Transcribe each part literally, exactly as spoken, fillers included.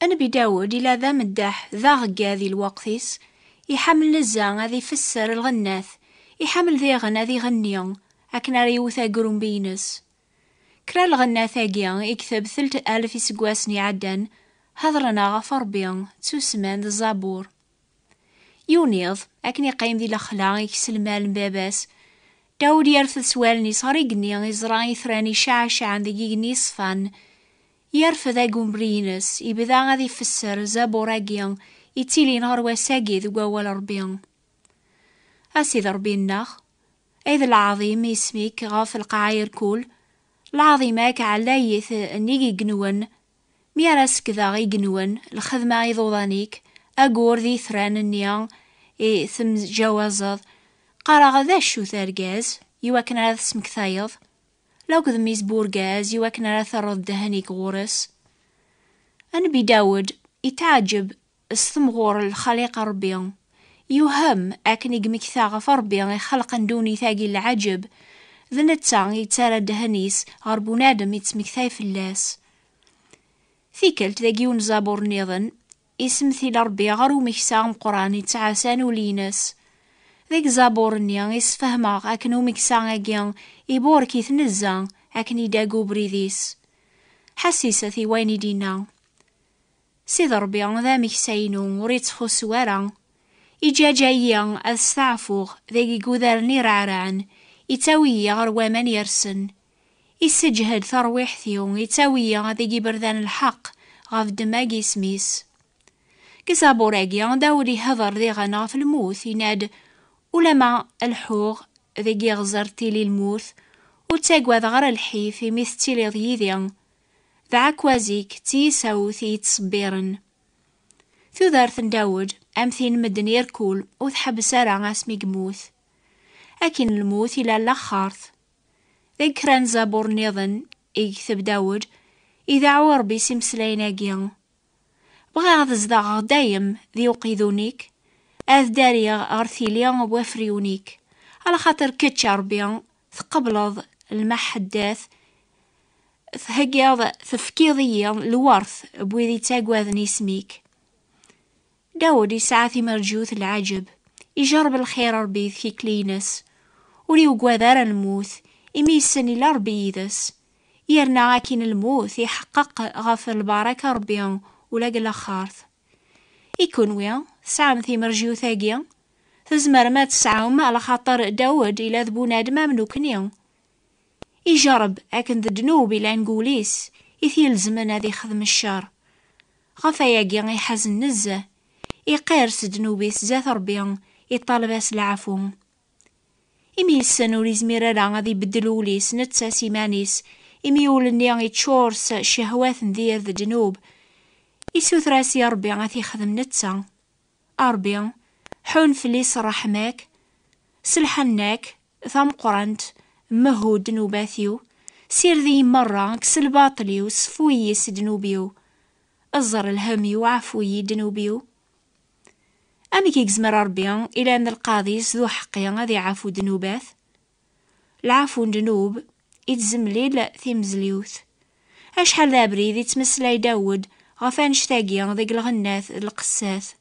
Nnbi Dawed ila d ameddaḥ d aɣegga di lweqt-is, iḥamel nezzeh ad ifesser lɣennat, iḥamel diɣen ad iɣenni akken ara iwet agrumbi-ines. Kra n lɣennat-agi ikteb telt alef iseggasen iɛeddan, hedren-aɣ ɣef Ṛebbi, ttusemman d Zabur. Yuniḍ, akken iqqim di lexla ikes lmal n baba-s, Dawed yerfed s wallen-is ɣer igenni iẓra itran iceɛcaɛen deg igenni iṣfan. Yerfed agumri-ines, ibda ad ifesser Zabur-agi ittilin ɣer wass-agi deg wawal Ṛebbi. A Sidi Ṛebbi-nneɣ, ay d lɛaḍim isem-ik ɣef lqaɛa irkul, lɛaḍima-k ɛlayit nnig igenwen, mi ara sekdeɣ igenwen, lxedma iḍudan-ik, agur d itran-nni i temǧawazeḍ, qqareɣ d acu-t argaz, iwakken ara t-tesmektayeḍ, lakked mmi-s n urgaz, iwakken ara terreḍ ddehn-ik ɣur-s. Nnbi Dawed, itɛeǧǧeb s temɣur n lxaliqa Ṛebbi. Yuhem akken i yemmekta ɣef Ṛebbi ixelqen ddunit-agi n lɛaǧeb, d netta i yettarra ddehn-is ɣer bunadem yettmektay fell-as. Tikkelt deg yiwen n Zabur nniḍen, isemtil Ṛebbi ɣer umeksa ameqqran yettɛassan ul-ines. Deg Zabur-nni i sfehmeɣ akken umeksa-agi iburek-it nezzeh akken ideg ubrid-is. Ḥassiset i wayen i d-yenna. Sidi Ṛebbi d ameksa-inu, ur yettxuṣṣu ara. Iǧaǧa-iyi ad steɛfuɣ deg igudar-nni ireɛraɛen, ittawi-yi ɣer waman yersen. Isseǧhed tarwiḥt-iw, ittawi-yi deg iberdan n lḥeqq ɣef ddemma n yisem-is. Deg Zabur-agi, Dawed ihedder diɣen ɣef lmut, yenna-d: "Ulama lḥuɣ deg iɣzer tili lmut, ur ttagadeɣ ara lḥif imi tettiliḍ yid-i. D aɛekkaz-ik d tiyisawt i yi-ttṣebbiren." Tudert n Dawed, am tin n medden irkul, ur tḥebbes ara asmi yemmut. Akin lmut ila laxert. Deg kra n Zabur nniḍen i yekteb Dawed, ideɛɛu Ṛebbi s imeslayen-agi: "Bɣiɣ ad zedɣeɣ dayem di uqidun-ik, ad ddariɣ ɣer tili n wafriwen-ik. Alaxaṭer kečč, a Ṛebbi, tqebleḍ lmaḥeddat, theggiḍ, tefkiḍ-iyi lwert n wid yettagaden isem-ik." Dawed yesɛa timerǧiwt n lɛaǧeb. Ijerreb lxir Ṛebbi d tikli-ines. Ur yugad ara lmut, imi yessen ila Ṛebbi yid-s. Yerna akin lmut iḥeqqeq ɣef lbaraka Ṛebbi ula deg laxert. I kunwi, tesɛam timerjiwt-agi? Tzemrem ad tesɛum, alaxaṭer Dawed ila d bunadem am nekni. Ijerreb akken d ddnub ilan deg wul-is i t-ilezmen ad ixdem ccer. Ɣef wayagi iḥazen nezzeh, iqir s ddnub-is zdat Ṛebbi, iṭaleb-as leɛfu. Imi yessen ur izmir ara ad ibeddel ul-is netta s iman-is, imi ul-nni iččur s ccehwat n dir d ddnub, isuter-as i Ṛebbi ad t-ixdem netta. A Ṛebbi, ḥun fell-i s ṛṛeḥma-k, s lḥenna-k tameqqrant, mhu ddnubat-iw, sired-iyi merra, kkes lbaṭel-iw, sfu-iyi si ddnub-iw, ẓer lhemm-iw, ɛfu-yi ddnub-iw. Amek i yezmer Ṛebbi, ilan d lqaḍi-s d uḥeqqi, ad iɛafu ddnubat? Lɛafu n ddnub i tzemlil timezliwt. Acḥal d abrid i ttmeslay Dawed ɣef annect-agi deg lɣennat d lqessat.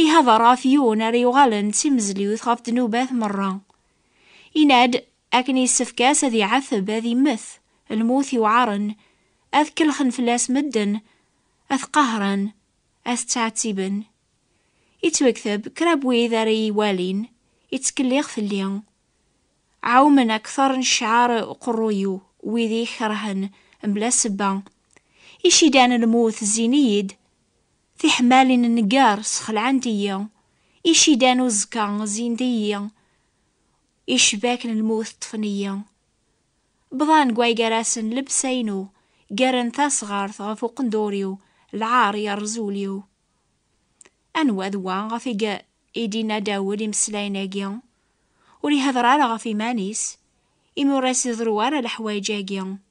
Ihader ɣef yiwen ara yuɣalen d timezliwt ɣef ddnubat merra. Inad akken yessefk-as ad iɛateb, ad immet, lmut iweɛren, ad kellxen fell-as medden, ad t-qahren, ad t-ttɛettiben. Ittwekteb kra n wid ara yi-walin, ittkellix fell-i. Ɛawmen akter n ccɛer uqerruy-iw, wid i yi-ikerhen mebla ssebba. Icidan n lmut zzin-iyi-d, tiḥemmalin n nnger sxelɛent-iyi, icidan uẓekka zzin-d-iyi, icbaken n lmut ṭṭfen-iyi. Bḍan deg way gar-asen llebsa-inu, ggarren tasɣart ɣef uqendur-iw, lɛar yerreẓ ul-iw. Anwa d wa ɣef i i d-yenna Dawed imeslayen-agi? Ur ihedder ara ɣef iman-is, imi ur as-iḍru ara leḥwayeǧ-agi.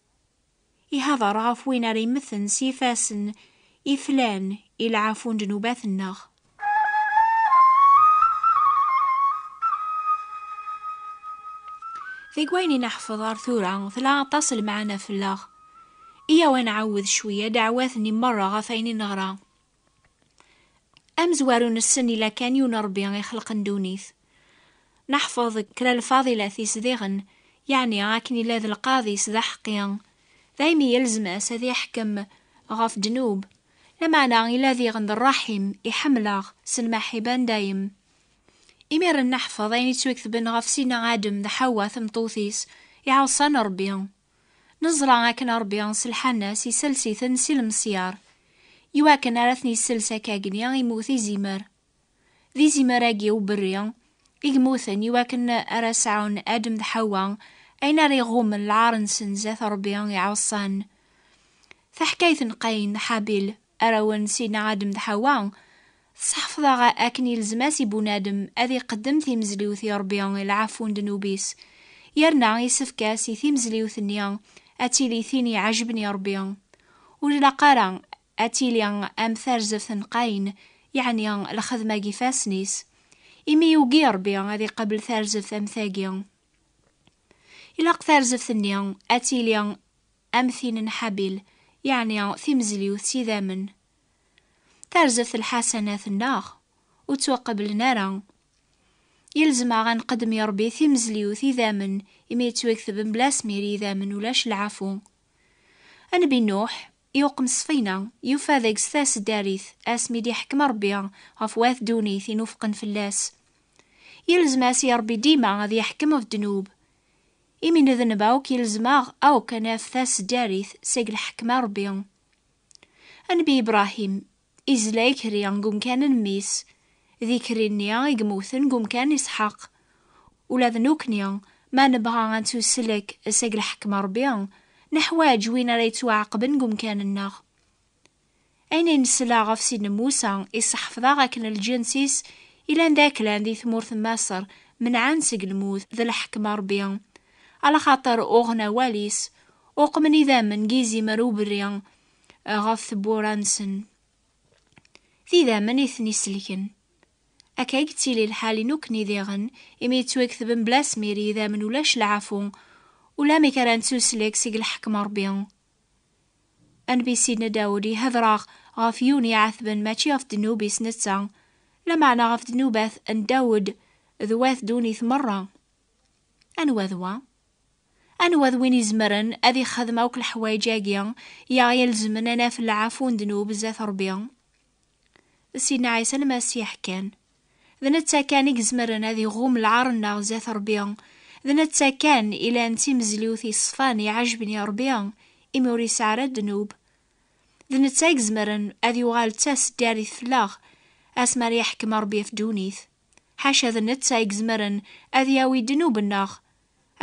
Ihedder ɣef win ara immeten s yifassen iflan i lɛafu n ddnubat-nneɣ. Deg wayen i neḥfeḍ ar tura, tla aṭas n lmeɛna fell-aɣ. Iyaw ad nɛawed cwiya ddeɛwat-nni merra ɣef ayen i neɣra. Amezwaru nessen ila kan yiwen Ṛebbi ixelqen ddunit. Neḥfeḍ kra lfaḍilat-is diɣen, yeɛni akken ila d lqaḍi-s d aḥeqqi, daymi yelzem-as ad iḥkem ɣef ddnub, lameɛna ila diɣen d ṛṛaḥim, iḥemmel-aɣ s lmaḥiba n dayem. Imiren neḥfeḍ ayen yettwaketben ɣef Sidna Adem d Ḥawa tmeṭṭut-is iɛuṣan Ṛebbi. Neẓra akken Ṛebbi s lḥanna-s isels-iten si lemṣyar, iwakken ara ten-isels akkagni immut izimer. D izimer-agi uberri i yemmuten iwakken ara sɛun Adem d Ḥawa ayen ara iɣummen lɛar-nsen zdat Ṛebbi iɛuṣan. Taḥkayt n Qayin d Ḥabil, arraw n Sidna Adem d Ḥawa, tesseḥfeḍ-aɣ akken ilzem-as i bunadem ad iqeddem timezliwt i Ṛebbi i lɛafu n ddnub-is, yerna isefk-as i timezliwt-nni ad tili tin iɛejben i Ṛebbi. Ur ilaq ara ad tili am tarzeft n Qayin, yeɛni lxedma n yifassen-is, imi yugi Ṛebbi ad iqabel tarzeft am tagi. Ilaq tarzeft-nni ad tili am tin n Ḥabil, yeɛni timezliwt s idammen. Tarzeft lḥasanat-nneɣ ur ttwaqeblen ara. Yelzem-aɣ ad nqeddem i Ṛebbi timezliwt idammen, imi yettwakteb mebla asmir idammen ulac lɛafu. Nnbi Nuḥ, yuqem ṣṣfina, yufa deg-s taseddarit, asmi d-iḥkem Ṛebbi ɣef wat ddunit inufqen fell-as. Yelzem-as i Ṛebbi dima ad yeḥkem ɣef ddnub. Imi nedneb akk, yelzem-aɣ akk ad naf taseddarit seg lḥekma Ṛebbi. Nnbi Ibrahim izla ikerri deg umkan n mmi-s, d ikerri-nni i yemmuten deg umkan n Isḥaq. Ula d nekkni, ma nebɣa ad nettuslek seg lḥekma Ṛebbi, neḥwaǧ win ara yettwaɛaqben deg umkan-nneɣ. Ayen i nesla ɣef Sidna Musa, isseḥfeḍ-aɣ akken lǧens-is ilan d aklan di tmurt n Maṣer, menɛen seg lmut d lḥekma Ṛebbi, alaxaṭer uɣen awal-is, uqmen idammen n yizimer uberri ɣef tewwura-nsen. D idammen i ten-iselken. Akka i yettili lḥal i nekkni diɣen, imi yettwakteb mebla asmir i yidammen ulac lɛafu, ulamek ara nettuslek seg lḥekma Ṛebbi. Nnbi Sidna Dawed ihedṛ-aɣ ɣef yiwen iɛetben mačči ɣef ddnub-is netta, lameɛna ɣef ddnubat n Dawed d wat ddunit merra. Anwa d wa? Anwa d win izemren ad ixdem akk leḥwayeǧ-agi i aɣ-ilezmen ad naf lɛafu n ddnub zdat Ṛebbi? D Sidna Ɛisa Lmasiḥ kan. D netta kan i izemren ad iɣum lɛar-nneɣ zdat Ṛebbi. D netta kan ilan d timezliwt iṣfan iɛejben i Ṛebbi, imi ur yesɛi ara ddnub. D netta i izemren ad yuɣal d taseddarit fell-aɣ, asmi ara yeḥkem Ṛebbi ɣef ddunit. Ḥaca d netta i izemren ad yawi ddnub-nneɣ,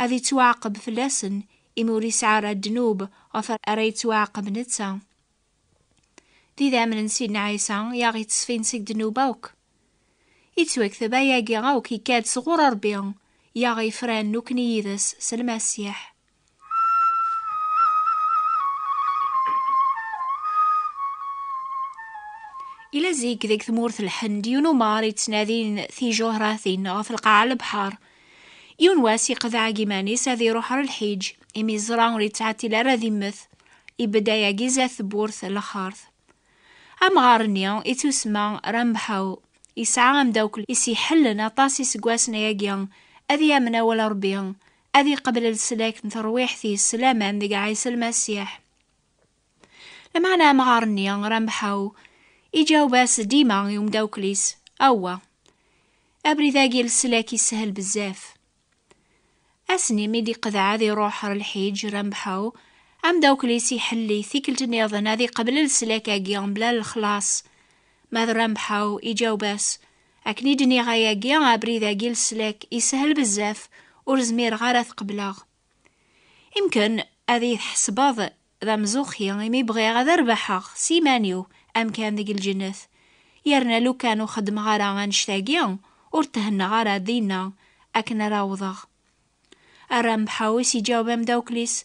ad ittwaɛaqeb fell-asen, imi ur yesɛi ara ddnub ɣef ara yettwaɛaqeb netta. D idammen n Sidna Ɛisa i aɣ-yettṣfin seg ddnub akk. Yettwakteb ayagi akk ikka-d sɣur Ṛebbi, i aɣ-yefran nekkni yid-s s Lmasiḥ. Ila zik deg tmurt n Lḥend yiwen umɣar yettnadin tijuhratin ɣef lqaɛa n lebḥer. Yiwen wass iqḍeɛ deg iman-is ad iruḥ ɣer lḥiǧ, imi yeẓra ur yettɛeṭṭil ara ad immet. Ibedd ayagi zdat tewwurt n lxert. Amɣar-nni ittusemma Rambeḥu, yesɛa ameddakel i s-iḥellen aṭas iseggasen ayagi, ad yamen awal Ṛebbi, ad iqbel leslak n terwiḥt-is s laman deg Ɛisa Lmasiḥ. Lameɛna amɣar-nni Rambeḥu iǧaweb-as dima i umeddakel-is: Awwa, abrid-agi n leslak yeshel bezzaf. Ass-nni mi d-iqḍeɛ ad iruḥ ɣer lḥiǧ Rambeḥu, ameddakel-is iḥell-it tikkelt nniḍen ad iqbel leslak-agi mebla lexlaṣ. Ma d Rambeḥu iǧaweb-as: Akken i d-nniɣ ayagi, abrid-agi n leslak yeshel bezzaf, ur zmireɣ ara ad t-qebleɣ. Imken ad iyi-tḥesbeḍ d amzuxxi imi bɣiɣ ad rebḥeɣ s iman-iw amkan deg lǧennet, yerna lukan ur xeddmeɣ ara annect-agi, ur thennaɣ ara dinna akken ara awḍeɣ. Rambeḥu i s-iǧaweb ameddakel-is: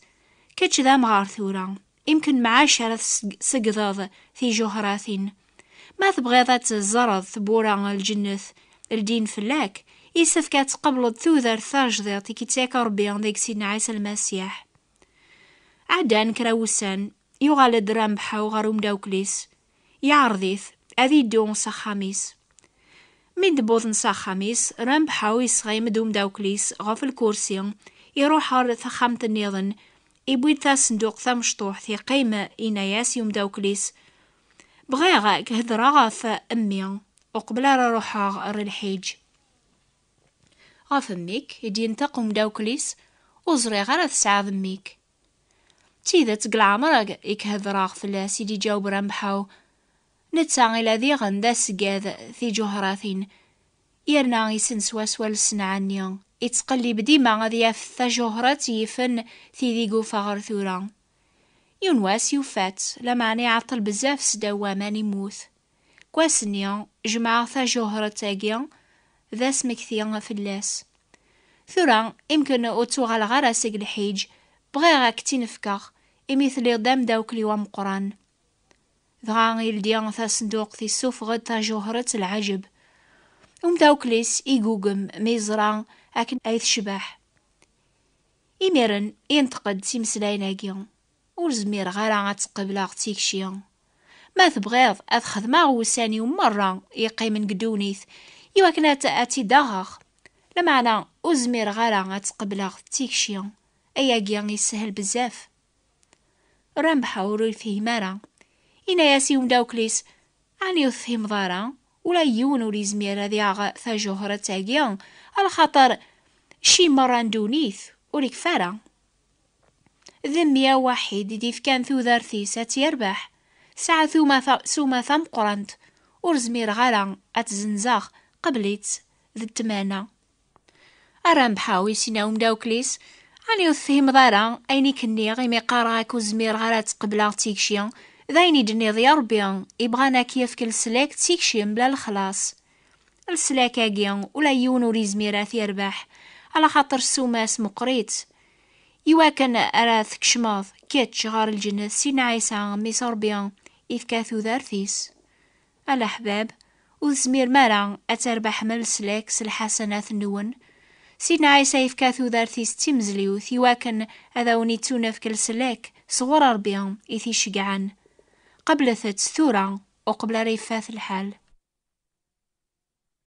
Kečč d amɣar tura, imken mɛac ara tseg-, tsegdeḍ tijuhratin. Ma tebɣiḍ ad teẓẓreḍ tewwura n lǧennet ldin fell-ak, yessefk ad tqebleḍ tudert tajdiṭ i k-ittak Ṛebbi deg Sidna Ɛisa Lmasiḥ. Ɛeddan kra wussan, Yuɣal-d Rambeḥ ɣer umdawkel-is, yeɛreḍ-it ad yeddu s axxam-is. Mi d-wwḍen s axxam-is, Rambeḥ yesɣim-d umdawkel-is ɣef lkursi, iruḥ ɣer texxamt nniḍen, iwwi-d tasenduqt tamecṭuḥt, iqqim, yenna-yas i umdawkel-is: "Bɣiɣ ad k-hedreɣ ɣef mmi, uqbel ara ruḥeɣ ɣer lḥiǧ." "Ɣef mmi-k?" i d-yenṭeq umdawkel-is. "Ur ẓriɣ ara tesɛiḍ mmi-k." "D tidet, deg leɛmer i k-hedreɣ fell-as," i d-iǧaweb Rambeḥ. "Netta ila diɣen d aseggad tiǧuhratin, yerna issen swaswa leṣenɛa-nni. Ittqellib dima ad yaf tajuhrat yifen tid i yufa ɣer tura. Yiwen wass yufa-tt, lameɛna iɛeṭṭel bezzaf seddaw waman, immut. Deg wass-nni, jemɛeɣ tajuhrat-agi d asmekti fell-as. Tura, imken ur ttuɣaleɣ ara seg lḥiǧ, bɣiɣ ad k-tt-in-fkeɣ, imi telliḍ d amdawkel-iw ameqqran." Dɣa ildi tasenduqt, issufeɣ-d tajuhrat n lɛajeb. Umdawkel-is igugem mi yeẓra akken ay tecbeḥ. Imiren, yenṭeq-d s imeslayen-agi: "Ur zmireɣ ara ad tt-qebleɣ d tikci. Ma tebɣiḍ, ad xedmeɣ ussan-iw merra yeqqimen deg ddunit, iwakken ad, ad tt-id-aɣeɣ. Lameɛna, ur zmireɣ ara ad tt-qebleɣ d tikci. Ayagi yeshel bezzaf." Rambeḥ ur yefhim ara. Yenna-yas i umdawkel-is: "Ɛni ur tefhimeḍ ara? Ula yiwen ur yezmir ad yaɣ tajuhrat-agi, alaxaṭer cci merra n ddunit ur ikfi ara. D mmi awaḥid i d-ifkan tudert-is ad tt-yerbeḥ. Tesɛa tuma ta-, suma tameqqrant, ur zmireɣ ara ad tt-zenzeɣ, qbel-itt d ttmana." A Rambeḥ, i s-yenna umdawkel-is: "Ɛni ur tefhimeḍ ara ayen i k-nniɣ imi qqareɣ-ak ur zmireɣ ara ad tt-qebleɣ d tikci? D ayen i d-tenniḍ i Ṛebbi, ibɣan ad k-yefk leslak d tikci mebla lexlaṣ. Leslak-agi, ula yiwen ur yezmir ad t-yerbeḥ, alaxaṭer ssuma-s meqqrit. Iwakken ara tkecmeḍ kečč ɣer lǧennet, Sidna Ɛisa, Mmi-s Ṛebbi, ifka tudert-is. A leḥbab, ur tezmirem ara ad terbeḥem leslak s lḥasanat-nwen? Sidna Ɛisa yefka tudert-is d timezliwt iwakken ad awen-ittunefk leslak sɣur Ṛebbi i t-iceggɛen. Qeblet-tt tura, uqbel ara yeffat lḥal."